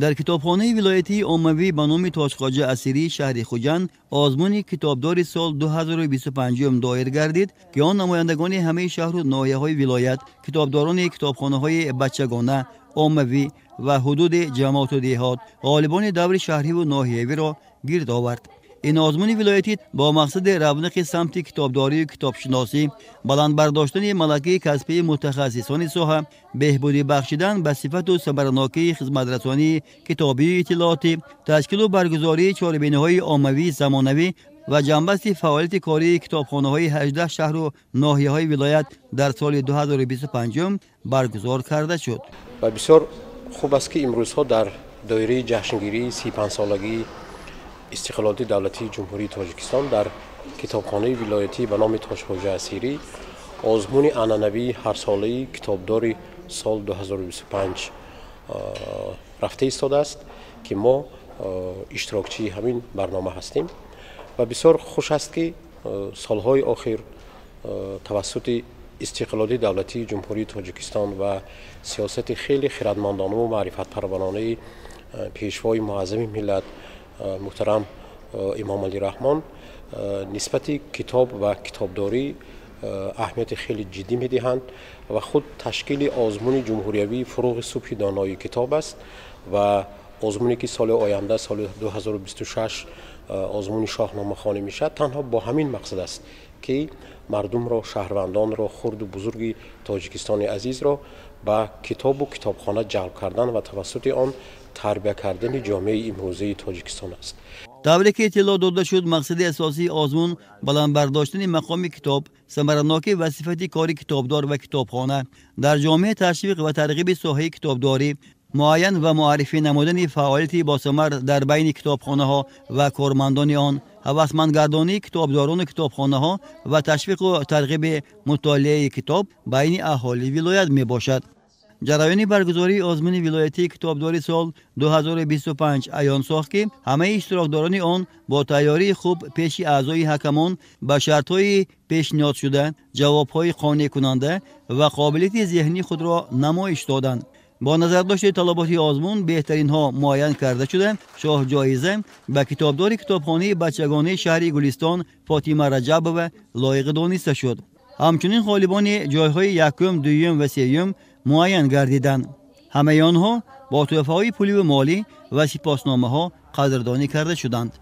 Дар китобхонаи вилоятии оммавӣ ба номи Тоҷхоҷа Асирии шаҳри Хуҷанд озмуни китобдори сол 2025 доир гардид, ки он намояндагони ҳамаи шаҳру ноҳияҳои вилоят, китобдорони китобхонаҳои бачагона, оммавӣ ва ҳудуди ҷамоату деҳот, ғолибони даври шаҳриву ноҳиявиро гирд овард. Ин озмуни вилоятӣ бо мақсади равнақи самти китобдорию китобшиносӣ, баланд бардоштани малакаи касбии мутахассисони соҳа, беҳбудӣ бахшидан ба сифату самаранокии хизматрасонии китобию иттилоотӣ, ташкилу баргузории чорабиниҳои оммавии замонавӣ ва ҷамъбасти фаъолияти кории китобхонаҳои 18 шаҳру ноҳияҳои вилоят дар соли 2025 баргузор карда шуд. Ва бисёр хуб аст, ки имрӯзҳо дар доираи ҷашнгирии 35-солагии истиқлолияти давлатии Ҷумҳурии Тоҷикистон дар китобхонаи вилоятӣ ба номи Тоҷхоҷа Асирӣ озмуни анъанавии ҳарсолаи китобдори сол 2025 рафта истодааст, ки мо иштирокчии ҳамин барнома ҳастем. Ва бисёр хуш аст, ки солҳои охир тавассути истиқлолияти давлатии Ҷумҳурии Тоҷикистон ва сиёсати хеле хирадмандонаву маърифатпарваронаи Пешвои муаззами миллат муҳтарам Эмомалӣ Раҳмон нисбати китоб ва китобдорӣ аҳамияти хеле ҷиддӣ медиҳанд ва худ ташкили озмуни ҷумҳуриявии «Фурӯғи субҳи донои китоб» аст ва озмуне, ки соли оянда, соли 2026, озмуни шоҳномахонӣ мешавад, танҳо бо ҳамин мақсад аст, ки мардумро, шаҳрвандонро, хурду бузурги Тоҷикистони азизро ба китобу китобхона ҷалб кардан ва тавассути он тарбия кардани ҷомеаи имрӯзаи Тоҷикистон аст. Тавре ки иттилоъ дода шуд, мақсади асосии озмун баланд бардоштани мақоми китоб, самаранокӣ ва сифати кори китобдор ва китобхона дар ҷомеа, ташвиқ ва тарғиби соҳаи китобдорӣ, муайян ва муаррифӣ намудани фаъолияти босамар дар байни китобхонаҳо ва кормандони он, ҳавасмандгардонии китобдорону китобхонаҳо ва ташвиқу тарғиби мутолиаи китоб байни аҳолии вилоят мебошад. Ҷараёни баргузории озмуни вилоятии китобдори сол 2025 аён сохт, ки ҳамаи иштирокдорони он бо тайёрии хуб пеши аъзои ҳакамон ба шартҳои пешниҳодшуда ҷавобҳои қонеъкунанда ва қобилияти зеҳнии худро намоиш доданд. Бо назардошти талаботи озмун беҳтаринҳо муайян карда шуда, шоҳҷоиза ба китобдори китобхонаи бачагонаи шаҳри Гулистон Фотима Раҷабова лоиқ дониста шуд. Ҳамчунин ғолибони ҷойҳои якум, дуюм ва сеюм муайян гардиданд. Ҳамаи онҳо бо тӯҳфаҳои пуливу молӣ ва сипосномаҳо қадрдонӣ карда шуданд.